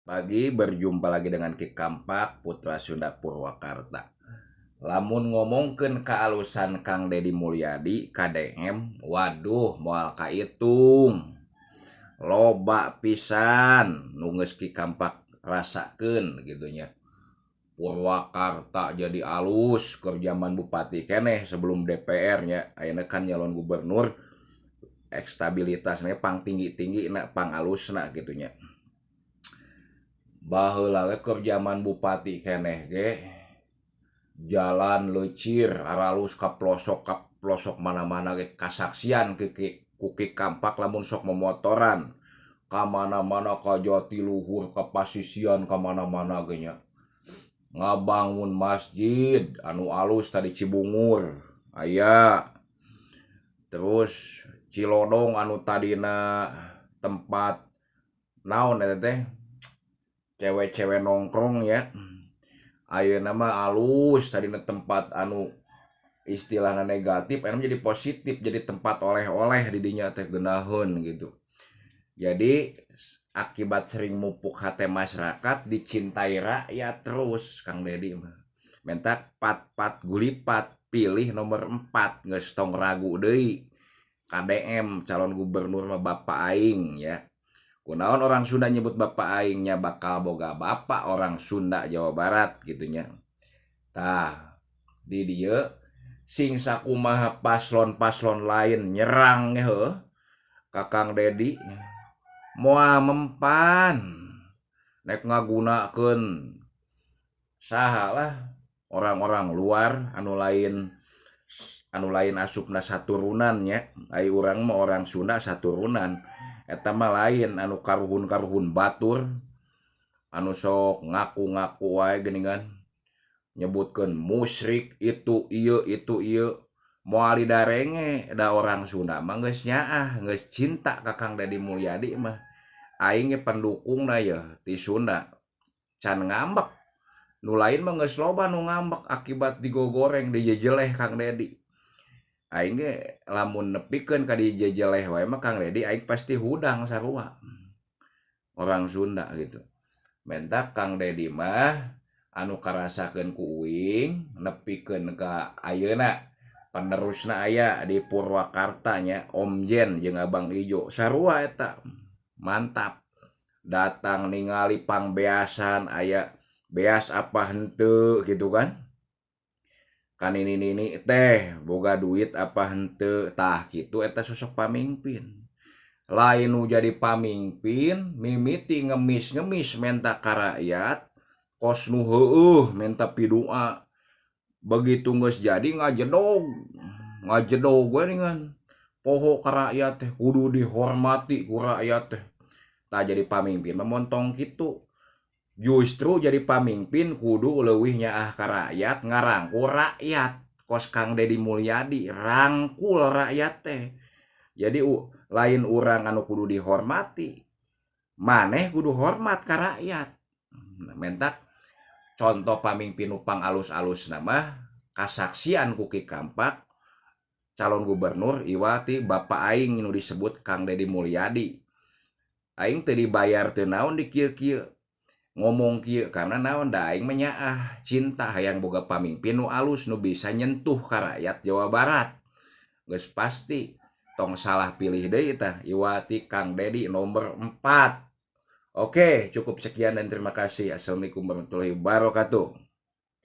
Pagi, berjumpa lagi dengan Ki Kampak, Putra Sunda Purwakarta. Lamun ngomongkeun kaalusan Kang Dedi Mulyadi KDM, waduh, moal kaitung. Loba pisan nu geus Ki Kampak rasakeun gitu nya. Purwakarta jadi alus keur zaman bupati keneh sebelum DPR nya. Ayeuna kan nyalon gubernur, elektabilitasna pang tinggi-tinggi na, pang alusna gitu nya. Baheula ge keur zaman bupati keneh ge jalan leucir, aralus ka pelosok, ka pelosok mana-mana ge kasaksian ku Ki Kampak lamun sok momotoran ka mana-mana, ka Jatiluhur, ka Pasisian, ka mana-mana ge nya. Ngabangun masjid anu alus tadi Cibungur aya, terus Cilodong anu tadina tempat naon eta teh, cewek-cewek nongkrong ya, ayeuna mah alus. Tadina tempat anu istilahna negatif, ayeuna jadi positif, jadi tempat oleh-oleh di dinya teh geunaheun gitu. Jadi akibat sering mupuk hate masyarakat, dicintai rakyat terus Kang Dedi mah. Matak pat-pat gulipat, pilih nomor 4, geus tong ragu deui. KDM calon gubernur mah bapak aing ya. Kunaon orang Sunda nyebut bapak aingnya? Bakal boga bapak orang Sunda Jawa Barat gitu nya. Tah, di dieu sing sakumaha paslon-paslon lain nyerang heuh ka Kang Dedi moal mempan, nek ngagunakeun saha lah, orang-orang luar anu lain asupna saturunan nya. Ai urang mah orang Sunda saturunan. Eta mah lain anu karuhun-karuhun batur anu sok ngaku-ngaku wae geuningan, nyebutkeun musyrik itu ieu itu ieu, moal didarenge. Da orang Sunda mah geus nyaah, geus cinta ka Kang Dedi Mulyadi mah. Aing ge pendukungna yeuh ti Sunda, can ngambek. Nu lain mah geus loba nu ngambek akibat digogoreng, dijejeleh Kang Dedi. Aing ge lamun nepikeun ka dijejeleh wae mah Kang Dedi, aing pasti hudang sarua orang Sunda gitu. Matak Kang Dedi mah anu karasakeun ku uing nepikeun ka ayeuna penerusna aya di Purwakarta nya, Om Jen jeung Abang Ijo sarua, eta mantap. Datang ningali pangbeasan, aya beas apa henteu gitu kan, kan nini-nini teh boga duit apa henteu. Tah kitu eta sosok pamimpin. Lain nu jadi pamimpin mimiti ngemis-ngemis menta ka rakyat, kos nu heueuh menta pidua, begitu geus jadi ngajedog ngajedog we ningan, poho ka rakyat teh, kudu dihormati ku rakyat teh. Tah, jadi pamimpin mah montong kitu. Justru jadi pamimpin kudu leuwih nyaah ka rakyat, ngarangkul rakyat, kos Kang Dedi Mulyadi rangkul rakyat teh. Jadi lain urang anu kudu dihormati, maneh kudu hormat ka rakyat. Matak contoh pamimpin nu pangalus-alusna mah kasaksian ku Ki Kampak calon gubernur iwati bapak aing nu disebut Kang Dedi Mulyadi. Aing teu dibayar, teu naon, di kieu-kieu ngomong kieu karena naon? Da aing mah nyaah cinta, hayang boga pamimpin nu alus, nu bisa nyentuh ka rakyat Jawa Barat. Geus pasti tong salah pilih deui tah, iwati Kang Dedi nomor 4. Oke, cukup sekian dan terima kasih. Assalamualaikum warahmatullahi wabarakatuh.